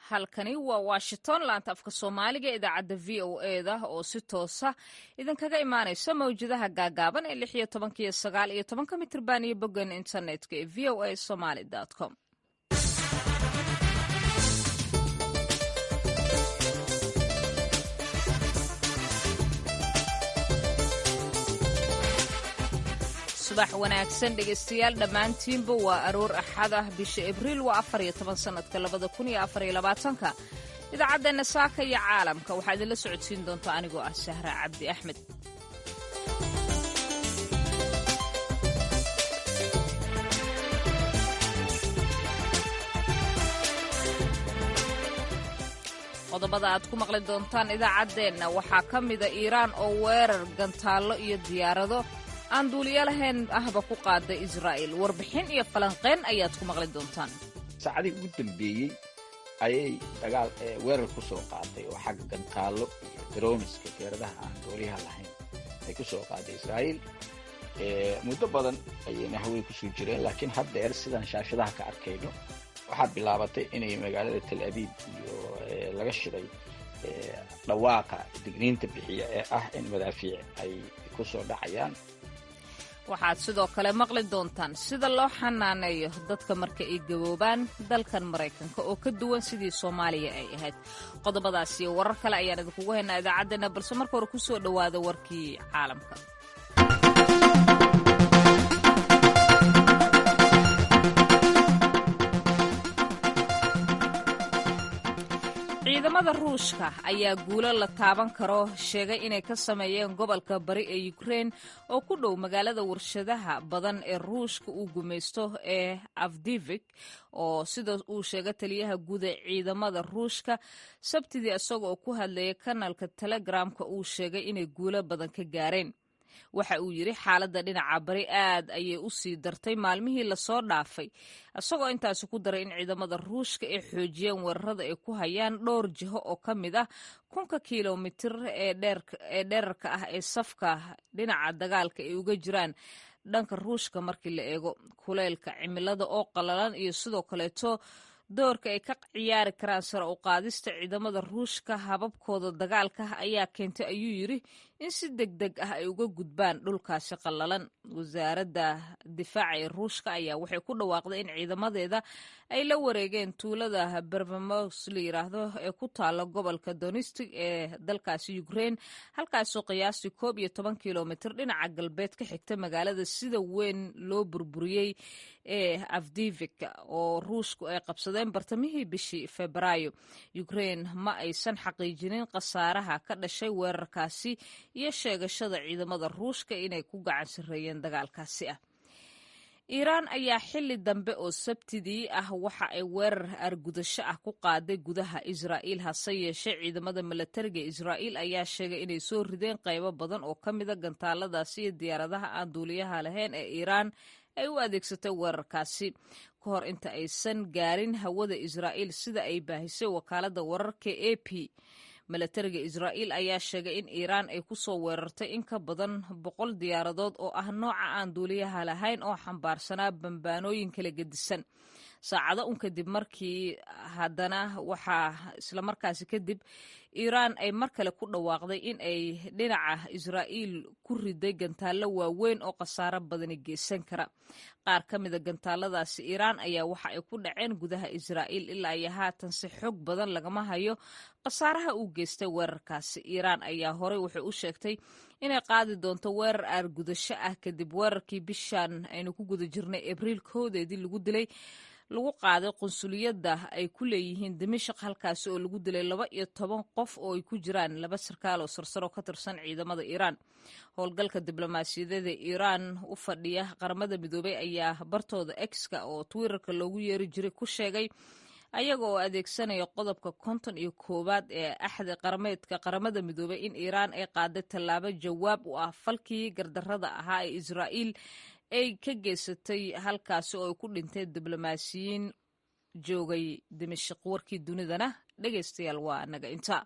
Halkani waa Washington, laanta afka Soomaaliga, idaacadda VOA-da oo si toosa idinkaga imaanaysa mawjadaha gaagaaban ee 16-ka iyo 19-ka mitirban iyo boggan internetka ee voasomali.com. Subax wanaagsan, dhegaystayaal dhammaantiinba. Waa aroor Axad ah, bisha Abriil waa 14, sanadka 2024-ka. Idaacaddeena saaka iyo caalamka waxaa idinla socodsiin doonta anigoo ah Sahra Cabdi Axmed. Qodobada aad ku maqli doontaan idaacaddeenna waxaa ka mida Iiraan oo weerar gantaallo iyo diyaarado aan duuliyo lahayn ahba ku qaaday Israa'iil. Warbixin iyo falanqeyn ayaad ku maqli doontaan. Saacadii ugu dambeeyey ayay dagaal weerar ku soo qaaday oo xagga gantaallo iyo droniska, diyaaradaha aan duuliyaha lahayn, ay ku soo qaaday Israa'iil. Muddo badan ayayna hawey kusoo jireen, laakiin haddeer sidaan shaashadaha ka arkayno waxaa bilaabatay inay magaalada Tel Abiib iyo laga shiday dhawaaqa digniinta bixiya ee ah in madaafiic ay ku soo dhacayaan. Waxaad sidoo kale maqli doontaan sida loo xanaaneeyo dadka marka ay gaboobaan dalkan Maraykanka oo ka duwan sidii Soomaaliya ay ahayd. Qodobadaas iyo warar kale ayaan idinkugu haynaa idaacaddeenna, balse marka hore ku soo dhowaada warkii caalamka. Ciidamada Ruushka ayaa guulo la taaban karo sheegay inay ka sameeyeen gobolka bari ee Ukrein oo ku dhow magaalada warshadaha badan ee Ruushka uu gumaysto ee Afdivik, oo sida uu sheegay taliyaha guud ee ciidamada Ruushka Sabtidii, isaga oo ku hadlayay kanalka Telegramka, uu sheegay inay guulo badan ka gaareen. Waxa uu yidhi xaaladda dhinaca bari aad ayay u sii dartay maalmihii lasoo dhaafay, isagoo intaasi ku daray in ciidamada Ruushka ay xoojiyeen weerarada ay ku hayaan dhowr jiho oo ka mid ah 1000-ka kilomitir ee dherarka ah ee safka dhinaca dagaalka ay uga jiraan dhanka Ruushka. Markii la eego kuleylka cimilada oo qalalan iyo sidoo kaleeto doorka ay ka ciyaari karaan sare u qaadista ciidamada Ruushka hababkooda dagaalka ayaa keentay, ayuu yidhi, in si deg deg ah ay uga gudbaan dhulkaasi qallalan. Wasaaradda difaaca ee Ruushka ayaa waxay ku dhawaaqday in ciidamadeeda ay la wareegeen tuulada Bervamos la yiraahdo ee ku taala gobolka Donistic ee dalkaasi Ukrein, halkaasoo qiyaastii 11 kilomitir dhinaca galbeed ka xigta magaalada sida weyn loo burburiyey ee Afdivik oo Ruushku ay qabsadeen bartamihii bishii Febraayo. Ukrein ma aysan xaqiijinin khasaaraha ka dhashay weerarkaasi iyo sheegashada ciidamada Ruushka inay ku gacan sarreeyeen dagaalkaasi ah. Iiraan ayaa xilli dambe oo Sabtidii ah waxa ay weerar argudasho ah ku qaaday gudaha Israa'iil. Hase yeeshee ciidamada milatariga Israa'iil ayaa sheegay inay soo rideen qaybo badan oo ka mida gantaaladaasi iyo diyaaradaha aan duuliyaha lahayn ee Iiraan ay u adeegsatay weerarkaasi ka hor inta aysan gaarin hawada Israa'iil, sida ay baahisay wakaaladda wararka AP. Milatariga Israa'iil ayaa sheegay in Iiraan ay ku soo weerartay in ka badan 100 diyaaradood oo ah nooca aan duuliyaha lahayn oo xambaarsanaa bambaanooyin kala gedisan. Saacado un kadib markii haddana waxaa islamarkaasi kadib Iiraan ay mar kale ku dhawaaqday in ay dhinaca Israa'iil ku riday gantaallo waaweyn oo khasaaro badani geysan kara. Qaar ka mida gantaaladaasi Iiraan ayaa waxa ay ku dhaceen gudaha Israa'iil. Ilaa iyo haatan si xog badan lagama hayo khasaaraha uu geystay weerarkaasi. Iiraan ayaa horey waxay u sheegtay inay qaadi doonto weerar aargudasho ah kadib weerarkii bishan aynu ku guda jirnay Abriil 1-deedii lagu dilay, lagu qaaday qunsuliyadda ay ku leeyihiin Dimashaq, halkaasi oo lagu dilay 12 qof oo ay ku jiraan laba sarkaal oo sarsaro ka tirsan ciidamada Iiraan. Howlgalka diblomaasiyadeeda Iiraan u fadhiya Qaramada Midoobay ayaa bartooda X-ka oo Twitterka loogu yeeri jiray ku sheegay, ayaga oo adeegsanaya qodobka 51-aad ee Axdi Qarameedka Qaramada Midoobay, in Iiraan ay qaaday tallaabo jawaab u ah falkii gardarrada ahaa ee Israa'iil ay ka geysatay halkaasi oo ay ku dhinteen diblomaasiyiin joogay Dimashaq. Warkii dunidana, dhegaystayaal, waa naga inta.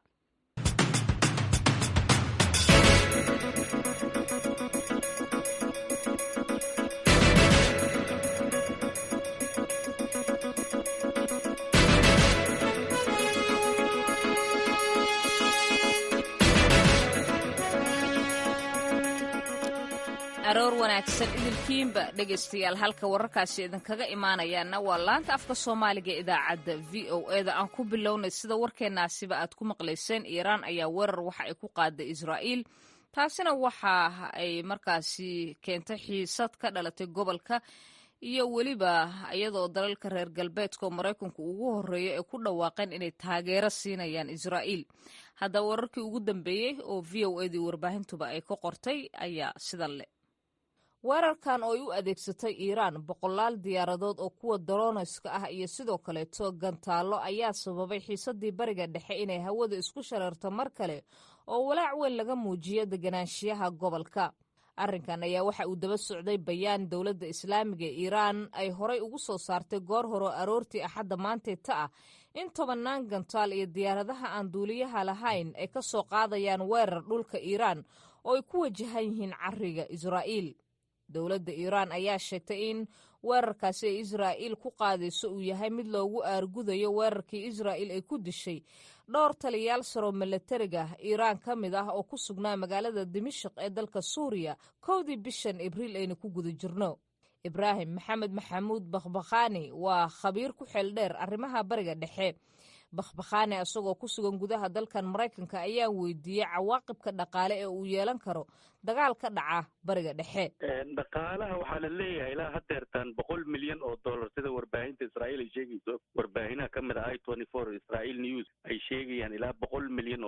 Wanaagsan idilkiinba dhegaystayaal, halka wararkaasi idinkaga imaanayaana waa laanta afka Soomaaliga, idaacadda VOA-da. Aan ku bilownay, sida warkeenaasiba aad ku maqlayseen, Iiraan ayaa weerar waxa ay ku qaaday Israa'iil, taasina waxa ay markaasi keentay xiisad ka dhalatay gobolka iyo weliba iyadoo dalalka reer galbeedka oo Maraykanku ugu horeeyo ay ku dhawaaqeen inay taageero siinayaan Israa'iil. Haddaba wararkii ugu dambeeyey oo VOA-dii warbaahintuba ay ka qortay ayaa sidan leh. Weerarkan oo ay u adeegsatay Iiraan boqolaal diyaaradood oo kuwa drones-ka ah iyo sidoo kaleeto gantaallo ayaa sababay xiisadii Bariga Dhexe inay hawada isku shareerto mar kale oo walaac weyn laga muujiyo deganaanshiyaha gobolka. Arrinkan ayaa waxa uu daba socday bayaan dowladda Islaamiga ee Iiraan ay horay ugu soo saartay goor hore aroortii Axadda maanteeta ah in tobannaan gantaal iyo diyaaradaha aan duuliyaha lahayn ay ka soo qaadayaan weerar dhulka Iiraan oo ay ku wajahan yihiin cariga Israa'iil. Dowladda Iiraan ayaa sheegtay in weerarkaasi ay Israa'iil ku qaadayso uu yahay mid loogu aargudayo weerarkii Israa'iil ay ku dishay dhowr taliyaal saro milatariga Iiraan ka mid ah oo ku sugnaa magaalada Dimashik ee dalka Suuriya 1-dii bishan Abriil aynu ku guda jirno. Ibraahim Maxamed Maxamuud Bakhbakhani waa khabiir ku xeel dheer arrimaha Bariga Dhexe. Bakhbakhani isagoo ku sugan gudaha dalkan Maraykanka ayaa weydiiyey cawaaqibka dhaqaale ee uu yeelan karo dagaal ka dhaca Bariga Dhexe. Dhaqaalaha waxaa la leeyahay ilaa hadeertaan $100 milyan, sida warbaahinta Israa'iil ay sheegayso. Warbaahinaha ka mid ah i24 Israel News ay sheegayaan ilaa $100 milyan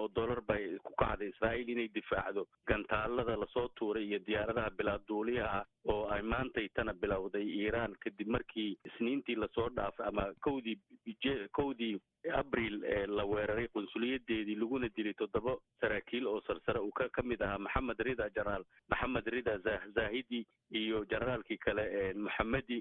bay ku kacday Israa'iil inay difaacdo gantaalada lasoo tuuray iyo diyaaradaha bilaaduuliyaha ah oo ay maantay tana bilowday Iiraan, kadib markii Isniintii lasoo dhaafay ama 1-dii Abriil la weeraray qunsuliyadeedii, laguna dilay toddoba saraakiil oo sarsare uu ka mid ahaa Maxamed Rida, Jenaraal Maxamed Rida Zahidi iyo generaalkii kale Moxamedi,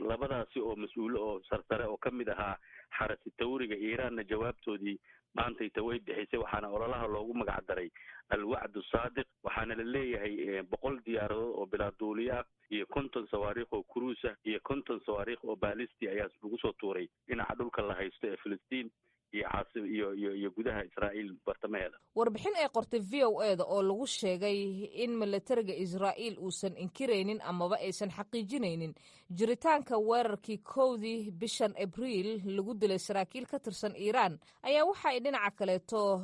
labadaasi oo mas-uule oo sarsare oo ka mid ahaa xarasi tawriga. Iiraanna jawaabtoodii maantayta way bixisay, waxaana ololaha loogu magac daray Alwacdu Saadiq. Waxaana la leeyahay 100 diyaaradood oo bilaaduuliya ah iyo 50 sawaariikh oo cruise ah iyo 50 sawaariikh oo ballistic ayaa lagu soo tuuray dhinaca dhulka la haysto ee Filistiin iyo caasi iyo gudaha Israa'iil bartamaheeda. Warbixin ay qortay VOA-da oo lagu sheegay in milatariga Israa'iil uusan inkiraynin amaba aysan xaqiijinaynin jiritaanka weerarkii 1-dii bishan Abriil lagu dilay saraakiil ka tirsan Iiraan ayaa waxa ay dhinaca kaleeto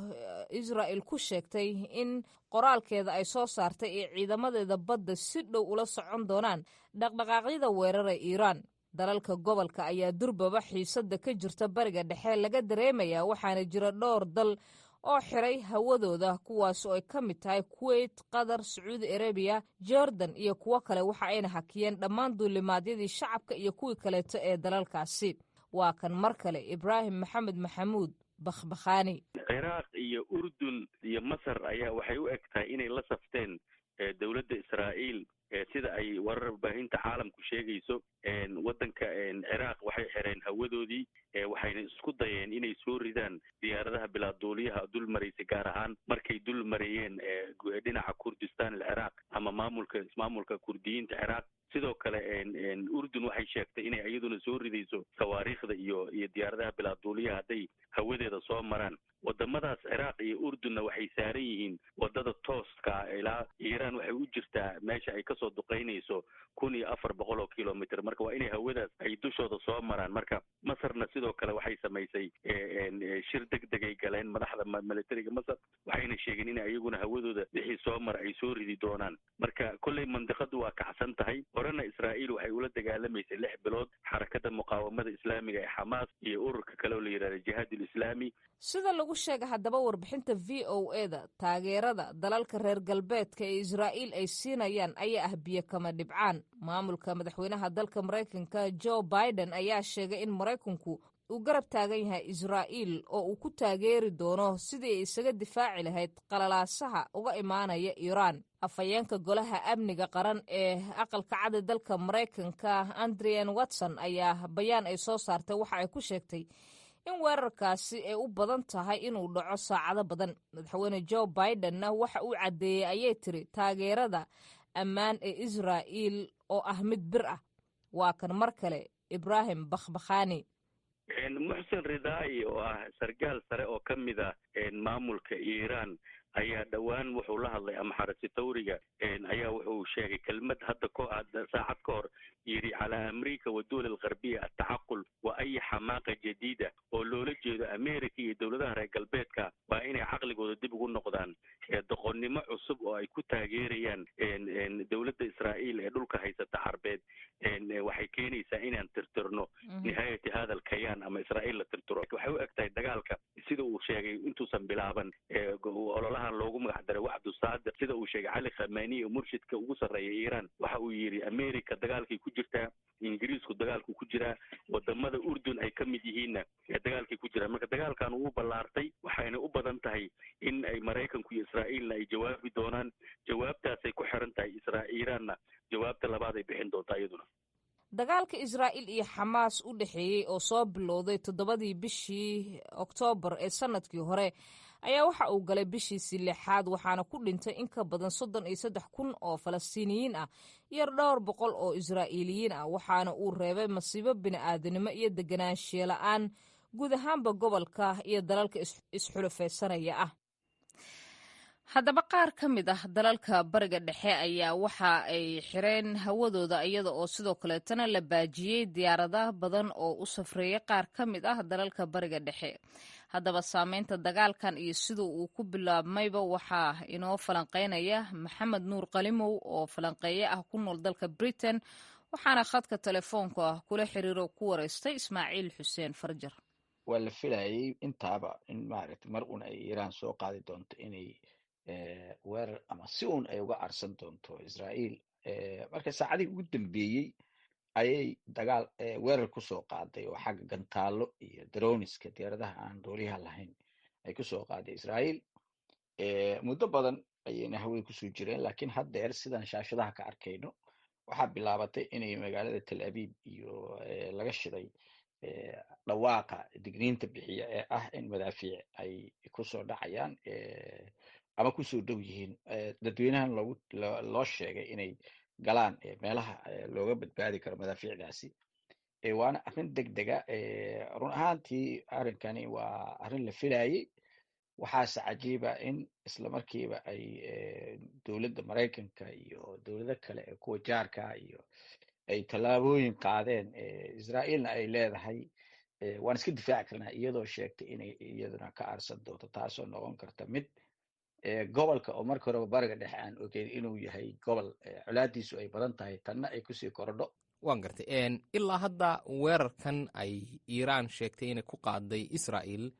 Israa'il ku sheegtay in qoraalkeeda ay soo saartay ee ciidamadeeda badda si dhow ula socon doonaan dhaqdhaqaaqyada weerara Iiraan. Dalalka gobolka ayaa durbaba xiisadda ka jirta Bariga Dhexe laga dareemayaa, waxaana jira dhowr dal oo xiray hawadooda, kuwaas oo ay ka mid tahay Kuwait, Qatar, Sacuudi Arabiya, Jordan iyo kuwo kale. Waxa ayna hakiyeen dhammaan duulimaadyadii shacabka iyo kuwii kaleeto ee dalalkaasi. Waa kan mar kale Ibraahim Maxamed Maxamuud Bakhbakhani. Ciraaq iyo Urdun iyo Masar ayaa waxay u eg tahay inay la safteen dowladda Israa'iil, sida ay warar warbaahinta caalamku sheegayso. Waddanka Ciraaq waxay xireen hawadoodii, waxayna isku dayeen inay soo ridaan diyaaradaha bilaaduuliyaha dul maraysay, gaar ahaan markay dul marayeen dhinaca Kurdistan alciraaq ama maamulka ismaamulka Kurdiyiinta Ciraaq. Sidoo kale Urdun waxay sheegtay inay iyaduna soo ridayso sawaariikhda iyo diyaaradaha bilaaduuliyaha hadday hawadeeda soo maraan. Wadamadaas Ciraaq iyo Urdunna waxay saaran yihiin wadada tooska ilaa Iiraan. Waxay u jirtaa meesha ay kasoo duqeynayso 1400 kilomitr, marka waa inay hawadaas ay dushooda soo maraan. Marka Masarna sidoo kale waxay samaysay shir deg degay galeen madaxda militariga Masar, waxayna sheegeen in iyaguna hawadooda wixii soo mara ay soo ridi doonaan. Marka kolley mandiqadu waa kacsan tahay. Horena Israa'iil waxay ula dagaalamaysay 6 bilood xarakada muqaawamada islaamiga ee Xamaas iyo ururka kale oo la yidhahda Jihaad Islaami. Sida lagu sheegay haddaba warbixinta VOA-da, taageerada dalalka reer galbeedka ee Israa'iil ay siinayaan ayaa ah biyo kama dhibcaan. Maamulka madaxweynaha dalka Maraykanka Joe Biden ayaa sheegay in Maraykanku uu garab taagan yahay Israa'iil oo uu ku taageeri doono sidii ay isaga difaaci lahayd qalalaasaha uga imaanaya Iiraan. Afhayeenka Golaha Amniga Qaran ee Aqalka Cada dalka Maraykanka, Adrienne Watson, ayaa bayaan ay soo saartay waxa ay ku sheegtay in weerarkaasi ay u badan tahay inuu dhaco saacado badan. Madaxweyne Joe Bidenna waxa uu caddeeyey, ayay tiri, taageerada ammaan ee Israa'iil oo ah mid bir ah. Waa kan mar kale Ibraahim Bakhbakhani. Muxsin Ridaa'i oo ah sargaal sare oo ka mid ah maamulka Iiraan ayaa dhowaan wuxuu la hadlay ama xarasi tawriga ayaa wuxuu sheegay kelmad hadda saacad ka hor yidhi calaa amriika wa duwal algharbiya altacaqul wa ay xamaaqa jadiida, oo loola jeedo America iyo dowladaha reer galbeedka waa inay caqligooda dib ugu noqdaan, doqonnimo cusub oo ay ku taageerayaan dowladda Israa'iil ee dhulka haysata Carbeed waxay keenaysaa inaan tirtirno nihaayati hada alkayaan ama Israa'iil la tirtiro. Waxay u eg tahay dagaalka sida uu sheegay intuusan bilaaban ololahan loogu magac daray Wacdu Saadiq, sida uu sheegay Cali Khamaniy oo murshidka ugu sarreeya Iiraan, waxa uu yidhi America dagaalkay ku jirtaa, Ingiriisku dagaalku ku jiraa, wadamada Urdun ay ka mid yihiinna dagaalkay ku jiraan. Marka dagaalkan wuu ballaartay, waxayna u badan tahay in ay Maraykanku iyo Israa'iilna ay jawaabi doonaan. Jawaabtaasay ku xiran tahay Iiraanna jawaabta labaad ay bixin doontaa iyaduna. Dagaalka Israa'iil iyo Xamaas u dhexeeyey oo soo bilowday 7dii bishii Oktoobar ee sanadkii hore ayaa waxa uu galay bishiisii lixaad, waxaana ku dhintay in ka badan 33,000 oo Falastiiniyiin ah iyo dhowr boqol oo Israa'iiliyiin ah, waxaana uu reebay masiibo bini'aadanimo iyo deganaanshiye la'aan guud ahaanba gobolka iyo dalalka isxulufaysanaya ah. Haddaba qaar ka mid ah dalalka Bariga Dhexe ayaa waxa ay xireen hawadooda, iyada oo sidoo kaleetana la baajiyey diyaaradaha badan oo u safreeyay qaar ka mid ah dalalka Bariga Dhexe. Haddaba saameynta dagaalkan iyo sida uu ku bilaabmayba waxaa inoo falanqeynaya Maxamed Nuur Qalimow oo falanqeeye ah ku nool dalka Britain, waxaana khadka telefoonka ah kula xiriiro ku wareystay Ismaaciil Xuseen Farjar. Waa la filayay intaaba in maaragtay mar un ay Iiraan soo qaadi doonto inay weerar ama si uun ay uga arsan doonto Israa'iil. Marka saacadihii ugu dambeeyey ayay dagaal weerar kusoo qaaday oo xagga gantaallo iyo droniska, diyaaradaha aan duuliyaha lahayn, ay kusoo qaaday Israa'iil. Muddo badan ayayna hawada kusoo jireen, laakiin haddeer sidaan shaashadaha ka arkayno waxaa bilaabatay inay magaalada Tel Aviv iyo laga shiday dhawaaqa digniinta bixiya ee ah in madaafiic ay kusoo dhacayaan ama kusoo dhow yihiin, dadweynahan loo sheegay inay galaan meelaha looga badbaadi karo madaafiicdaasi. Waana arrin deg dega. Run ahaantii arrinkani waa arrin la filayey, waxaase cajiiba in isla markiiba ay dowladda Maraykanka iyo dowlado kale ee kuwa jaarka iyo ay tallaabooyin qaadeen, Israa'iilna ay leedahay waan iska difaaci karnaa, iyadoo sheegtay inay iyaduna ka aarsan doonto, taasoo noqon karta mid gobolka oo marka horeba Bariga Dhexe aan ogeyn inuu yahay gobol colaadiisu ay badan tahay, tanna ay kusii korodho. Waan gartay. Ilaa hadda weerarkan ay Iiraan sheegtay inay ku qaaday Israa'iil,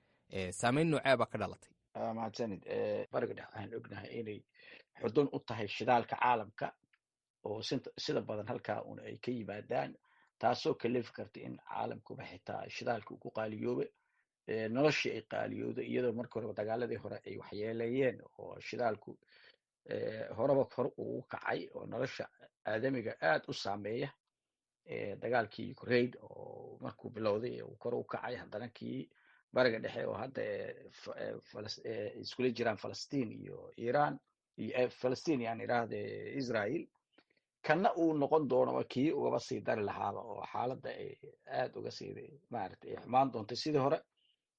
saameyn noocee baa ka dhalatay? Mahadsanid. Bariga Dhexe waxaan ognahay inay xudun u tahay shidaalka caalamka oo sida badan halkaa un ay ka yimaadaan, taasoo kalifi karta in caalamkuba xitaa shidaalka uu ku qaaliyoobe, noloshii ay qaaliyoodo, iyadoo marka horeba dagaaladii hore ay waxyeeleeyeen oo shidaalku horeba kor ugu kacay oo nolosha aadamiga aad u saameeya. Dagaalkii Ukraine oo markuu bilowday uu kor u kacay, haddana kii Bariga Dhexe oo hadda iskula jiraan Falastiin iyo Iiraan iyo Falastiin yaan idhaahde Israel, kanna uu noqon doono kii ugaba sii dari lahaaba oo xaaladda ay aad uga sii maaragtay ay xumaan doontay sidii hore,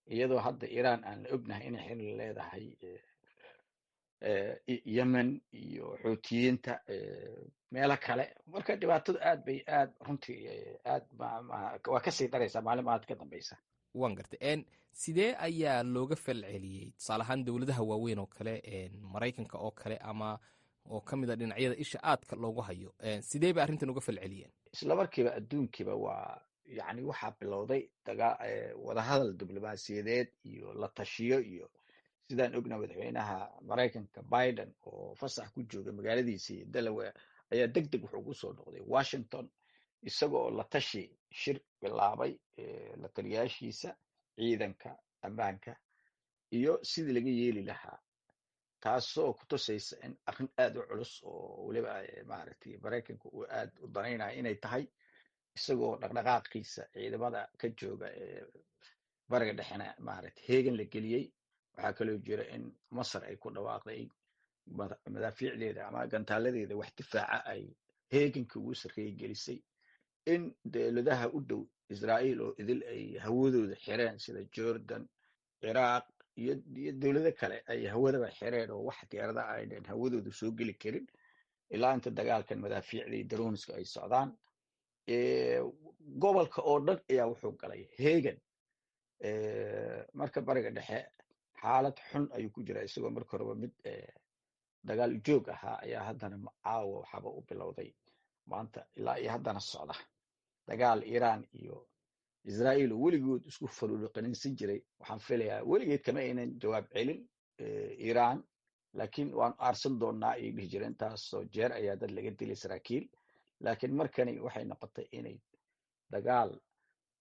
iyadoo hadda Iiraan aan la ognahay inay xilli leedahay Yemen iyo Xuutiyiinta, meelo kale. Marka dhibaatadu aad bay aad runtii aad waa kasii daraysaa maalin maalinta ka dambeysa. Waan gartay. Sidee ayaa looga falceliyey, tusaale ahaan dowladaha waaweyn oo kale, Maraykanka oo kale ama oo ka mid a dhinacyada isha aadka loogu hayo, sidee bay arrintan uga falceliyeen? Isla markiiba adduunkiiba waa yani waxaa bilowday wadahadal diblomaasiyadeed iyo la tashiyo, iyo sidaan ogna madaxweynaha Maraykanka Biden oo fasax ku jooga magaaladiisii Delaware ayaa deg deg wuxuu ku soo noqday Washington, isagoo la tashi shir bilaabay la taliyaashiisa ciidanka ammaanka iyo sidii laga yeeli lahaa, taasoo ku tusaysa in arrin aad u culus oo weliba maaragtay Maraykanka uu aad u danaynayo inay tahay, isagoo dhaqdhaqaaqiisa ciidamada ka jooga Bariga Dhexena maaragtay heegan la geliyey. Waxaa kaloo jira in Masar ay ku dhawaaqday madaafiicdeeda ama gantaaladeeda wax difaaca ay heeganka ugu sarreeyey gelisay, in dowladaha u dhow Israa'iil oo idil ay hawadooda xireen, sida Jordan, Ciraaq iyo dowlado kale ay hawadaba xireen, oo wax diyaarada aynan hawadooda soo geli karin ilaa inta dagaalkan madaafiicda iyo daroniska ay socdaan. Gobolka oo dhan ayaa wuxuu galay heegan. Marka Bariga Dhexe xaalad xun ayuu ku jiraa, isagoo marka horeba mid dagaal joog ahaa ayaa haddana caawa waxaaba u bilowday maanta ilaa iyo haddana socda dagaal Iran iyo Israa'iil oo weligood isku faruuriqaninsan jiray. Waxaan filayaa weligeed kama aynan jawaab celin Iran, laakiin waan aarsan doonaa ayay dhihi jireen. Taasoo jeer ayaa dad laga dilay saraakiil, laakiin markani waxay noqotay inay dagaal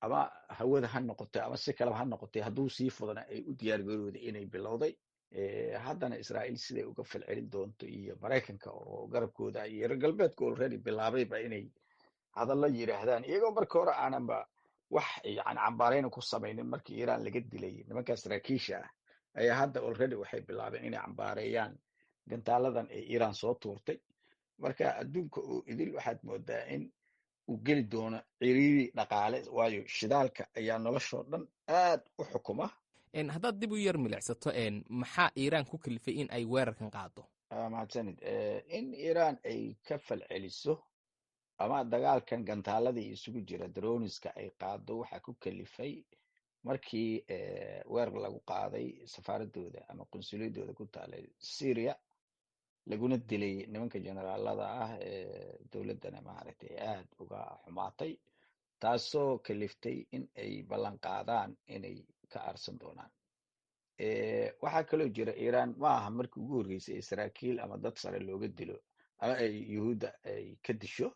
ama hawada ha noqotay ama si kaleba ha noqotay, hadduu sii fudana ay u diyaar garooday inay bilowday. Haddana Israa'iil siday uga falcelin doonto iyo Maraykanka oo garabkooda iyo reer galbeedka already bilaabayba inay hadallo yidhaahdaan, iyagoo marka hore aananba wax yani cambaarayna ku samaynin markii Iran laga dilay nimankaa saraakiisha ah, ayaa hadda already waxay bilaabeen inay cambaareeyaan gantaaladan ee Iran soo tuurtay. Marka adduunka oo idil waxaad moodaa in uu geli doono ciriiri dhaqaale, waayo shidaalka ayaa noloshoo dhan aad u xukuma. Haddaad dib u yar milicsato, maxaa Iiraan ku kalifay in ay weerarkan qaado? Mahadsanid. In Iran ay ka falceliso ama dagaalkan gantaaladii isugu jira droniska ay qaado waxaa ku kalifay markii weerar lagu qaaday safaaradooda ama qunsuliyadooda ku taalay Syria, laguna dilay nimanka generaalada ah ee dowladdana maaragtay aad uga xumaatay, taasoo kaliftay in ay ballan qaadaan inay ka aarsan doonaan. Waxaa kaloo jira, Iran ma aha markii ugu horreysay ee saraakiil ama dad sare looga dilo ama ay Yuhuudda ay ka disho,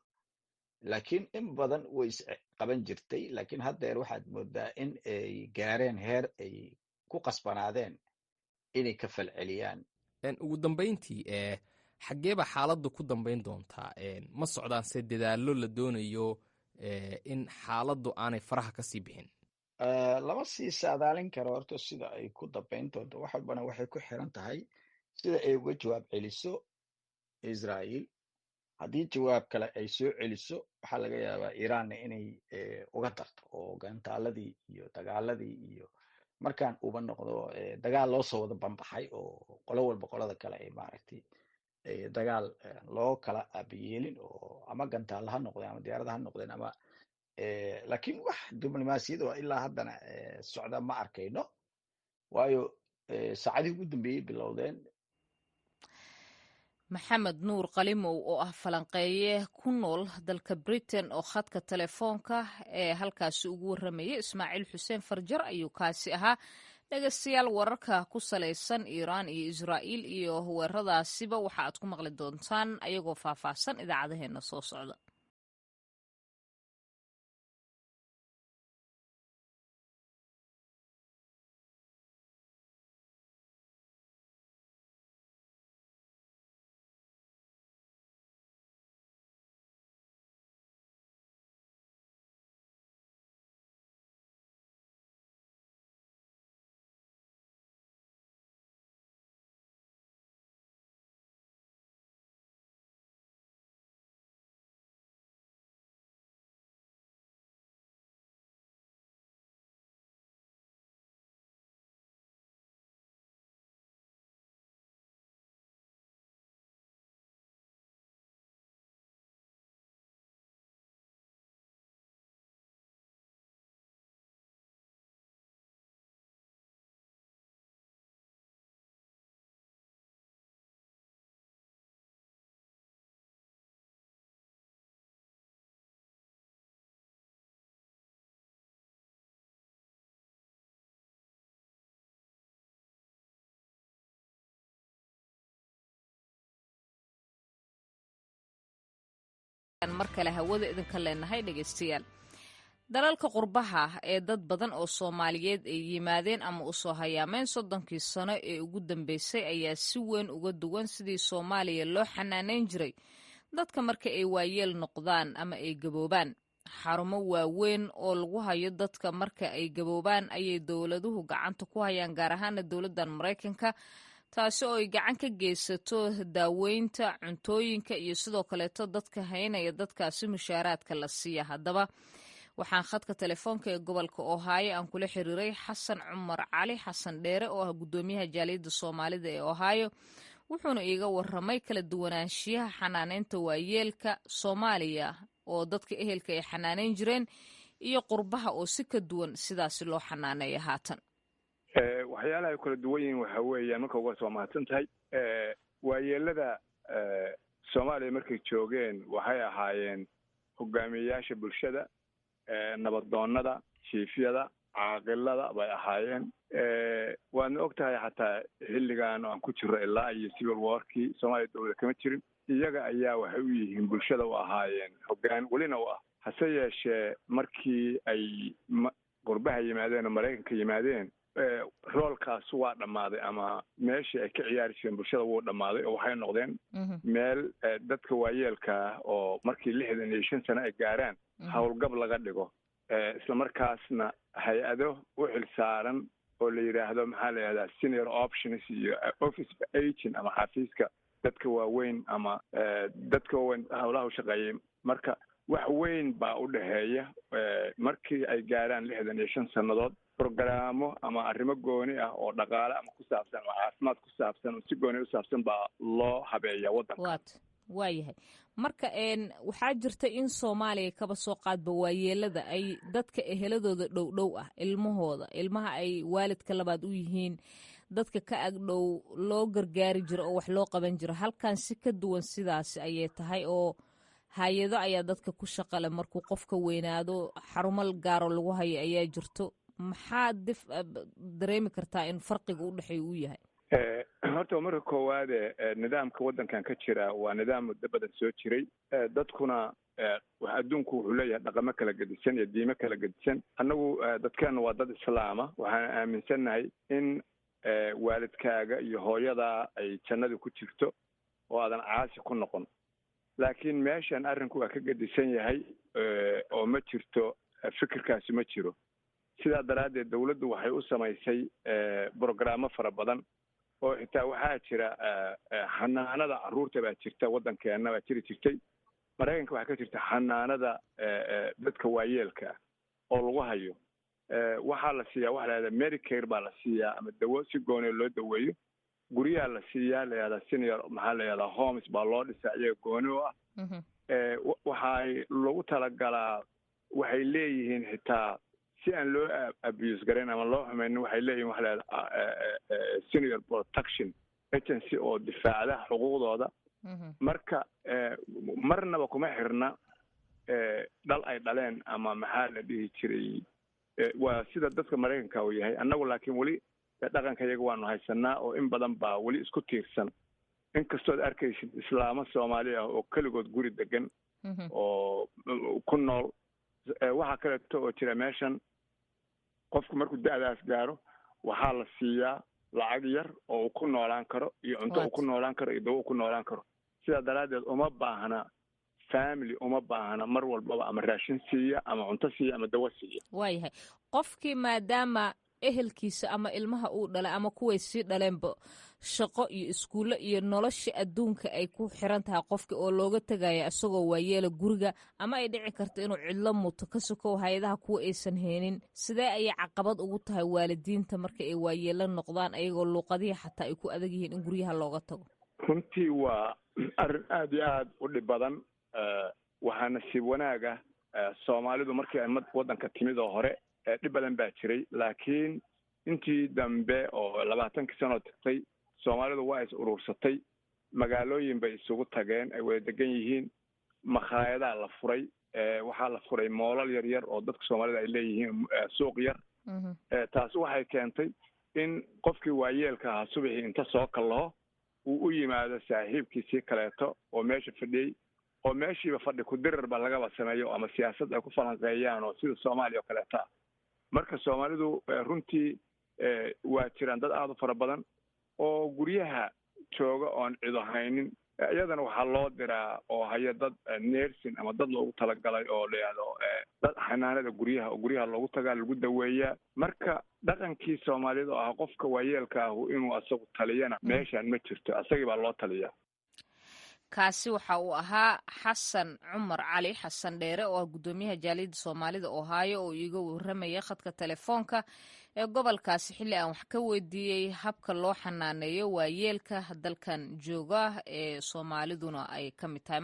laakiin in badan way isqaban jirtay. Laakiin haddeer waxaad moodaa in ay gaareen heer ay ku qasbanaadeen inay ka falceliyaan. Ugu dambayntii, xaggee baa xaaladdu ku dambayn doontaa? Ma socdaan se dadaallo la doonayo in xaaladdu aanay faraha ka sii bixin? Lama sii saadaalin karo horta sida ay ku dambayn doonto. Wax walbana waxay ku xiran tahay sida ay uga jawaab celiso Israa'iil. Haddii jawaab kale ay soo celiso, waxaa laga yaabaa Iranna inay uga darto oo gantaaladii iyo dagaaladii iyo markaan uba noqdo dagaal loo soo wada banbaxay oo qolo walba qolada kale ay maaragtay dagaal loo kala aabayeelin, oo ama gantaalla ha noqdeen ama diyaarada ha noqdeen ama. Laakiin wax diblomaasiyad oo ilaa haddana socda ma arkayno, waayo saacadihii ugu dambeeyey bilowdeen. Maxamed Nuur Qalimow oo ah falanqeeye ku nool dalka Britain oo khadka telefoonka ee halkaasi ugu warramayay Ismaaciil Xuseen Farjar ayuu kaasi ahaa. Dhegeystayaal, wararka ku salaysan Iiraan iyo Israa'iil iyo weeraradaasiba waxa aad ku maqli doontaan ayagoo faahfaahsan idaacadaheenna soo socda. Mar kale hawada idinka leenahay dhegeystayaal. Dalalka qurbaha ee dad badan oo Soomaaliyeed ay yimaadeen ama u soo hayaameen 30kii sano ee ugu dambeysay ayaa si weyn uga duwan sidii Soomaaliya loo xanaaneyn jiray dadka marka ay waayeel noqdaan ama ay gaboobaan. Xarumo waaweyn oo lagu hayo dadka marka ay gaboobaan ayay dowladuhu gacanta ku hayaan, gaar ahaana dowladdan Maraykanka, taasi oo ay gacan ka geysato daaweynta, cuntooyinka iyo sidoo kaleeto dadka haynaya dadkaasi mushaaraadka la siiya. Haddaba Waxaan khadka telefoonka ee gobolka Ohio aan kula xiriiray Xasan Cumar Cali, Xasan Dheere, oo ah guddoomiyaha jaaliyadda Soomaalida ee Ohio, wuxuuna iiga waramay kala duwanaanshiyaha xanaaneynta waayeelka Soomaaliya oo dadka ehelka ay xanaaneyn jireen iyo qurbaha oo si ka duwan sidaasi loo xanaaneeya haatan. Waxyaalaha ay kala duwan yihiin waxa weeyaan, marka uga soo mahadsan tahay, waayeelada Soomaaliya markay joogeen waxay ahaayeen hogaamiyeyaasha bulshada, nabadoonnada, jiifyada, caaqilada bay ahaayeen. Waadna og tahay, xataa xilligan aan ku jiro ilaa iyo civil warkii Soomaaliya dowlad kama jirin, iyaga ayaa waxay u yihiin bulshada u ahaayeen hoggaan, welina u ah. Hase yeeshee, markii ay qurbaha yimaadeen oo Maraykanka yimaadeen, roolkaas waa dhammaaday ama meeshii ay ka ciyaari jireen bulshada wuu dhammaaday, oo waxay noqdeen meel dadka waayeelka ah oo markii 65 sano ay gaaraan howlgab laga dhigo, isla markaasna hay-ado u xil saaran oo la yidhaahdo, maxaa la yidhahdaa, Senior Options iyo Office of Aging ama xafiiska dadka waaweyn ama dadka waaweyn howlaha u shaqeeyay. Marka wax weyn baa u dhexeeya. Markii ay gaaraan 65 sannadood, programo ama arrimo gooni ah oo dhaqaale ama ku saabsan ama caafimaad ku saabsan oo si gooni u saabsan baa loo habeeya waddanka. Waayahay. Marka waxaa jirta in Soomaaliya, kaba soo qaadba, waayeelada ay dadka eheladooda dhowdhow ah, ilmahooda, ilmaha ay waalidka labaad u yihiin, dadka ka agdhow loo gargaari jiro oo wax loo qaban jiro. Halkan si ka duwan sidaasi ayay tahay, oo hay-ado ayaa dadka ku shaqale markuu qofka weynaado, xarumo gaaro lagu hayo ayaa jirto. Maxaad dif dareemi kartaa in farqiga u dhexeeya uu yahay? Horta marka koowaade, nidaamka waddankan ka jira waa nidaam muddo badan soo jiray. Dadkuna adduunku wuxuu leeyahay dhaqamo kala gedisan iyo diimo kala gedisan. Annagu dadkeenu waa dad Islaama. Waxaan aaminsannahay in waalidkaaga iyo hooyadaa ay jannada ku jirto oo aadan caasi ku noqon. Laakiin meeshan arrinku waa ka gedisan yahay oo ma jirto, fikirkaasi ma jiro. Sidaa daraaddeed dawladdu waxay u samaysay brograamo fara badan, oo xitaa waxaa jira xanaanada carruurta baa jirta waddankeena, baa jiri jirtay. Maraykanka waxaa ka jirta xanaanada dadka waayeelka ah oo lagu hayo. Waxaa la siiyaa waxa la yihahda Medicare baa la siiyaa ama dawo si gooniya loo daweeyo. Guryaha la siiyaa la yihahdaa senior, maxaa la yihahdaa, homes baa loo dhisaa iyaga gooni u ah. Waxay lagu talagalaa, waxay leeyihiin xitaa si aan loo abuse garayn ama loo xumaynin, waxay leeyihin waxa la yihahdaa Senior Protection Agency oo difaacda xuquuqdooda. Marka marnaba kuma xirna dhal ay dhaleen ama maxaa la dhihi jiray. Waa sida dadka Maraykanka uu yahay. Annagu laakiin weli dhaqanka iyaga waanu haysanaa, oo in badan baa weli isku tiirsan, inkastood arkaysid islaamo Soomaali ah oo keligood guri degan oo ku nool. Waxaa kaleeto oo jira meeshan, qofku markuu da-daas gaaro waxaa la siiyaa lacag yar oo uu ku noolaan karo iyo cunto uu ku noolaan karo iyo dawo uu ku noolaan karo. Sidaa daraaddeed uma baahna family, uma baahna mar walbaba ama raashin siiya ama cunto siiya ama dawo siiya. Waayahay. Qofkii maadaama ehelkiisa ama ilmaha uu dhalay ama kuway sii dhaleenba shaqo iyo iskuullo iyo nolosha adduunka ay ku xiran tahay qofka, oo looga tegaya isagoo waayeela guriga, ama ay dhici karto inuu cidlo muto, ka sokow hay-adaha kuwa aysan heenin, sidee ayay caqabad ugu tahay waalidiinta marka ay waayeelo noqdaan, ayagoo luuqadihii xataa ay ku adag yihiin, in guryaha looga tago? Runtii waa arrin aada iyo aada u dhib badan. Waxaa nasiib wanaaga, Soomaalidu markii ay waddanka timid oo hore dhib badan baa jiray, laakiin intii dambe oo 20kii sanoo tagtay, Soomaalidu waa is urursatay, magaalooyin bay isugu tageen ay wada degan yihiin, makhaayadaa la furay, waxaa la furay moolal yar yar oo dadka Soomaalida ay leeyihiin, suuq yar. Taasi waxay keentay in qofkii waayeelka ahaa subaxii inta soo kallaho uu u yimaado saaxiibkiisii kaleeto oo meesha fadhiyey, oo meeshiiba fadhi ku dirir ba lagaba sameeyo ama siyaasad ay ku falanqeeyaan, oo sida Soomaaliya oo kaleeta ah. Marka Soomaalidu runtii waa jiraan dad aada u fara badan oo guryaha jooga oon cido haynin. Iyadana waxaa loo diraa oo haya dad nursing ama dad loogu talagalay oo la yihahdo dad xanaanada guryaha, oo guryaha loogu tagaa, lagu daweeyaa. Marka dhaqankii Soomaaliyeed oo ah qofka waayeelka ahu inuu asagu taliyana meeshaan ma jirto, asagii baa loo taliyaa. Kaasi waxa uu ahaa Xasan Cumar Cali Xasan Dheere, oo ah guddoomiyaha jaaliyadda Soomaalida Ohio, oo iiga warramaya khadka telefoonka ee gobolkaasi, xilli aan wax ka weydiiyey habka loo xanaaneeyo waayeelka dalkan jooga ee Soomaaliduna ay ka mid tahay.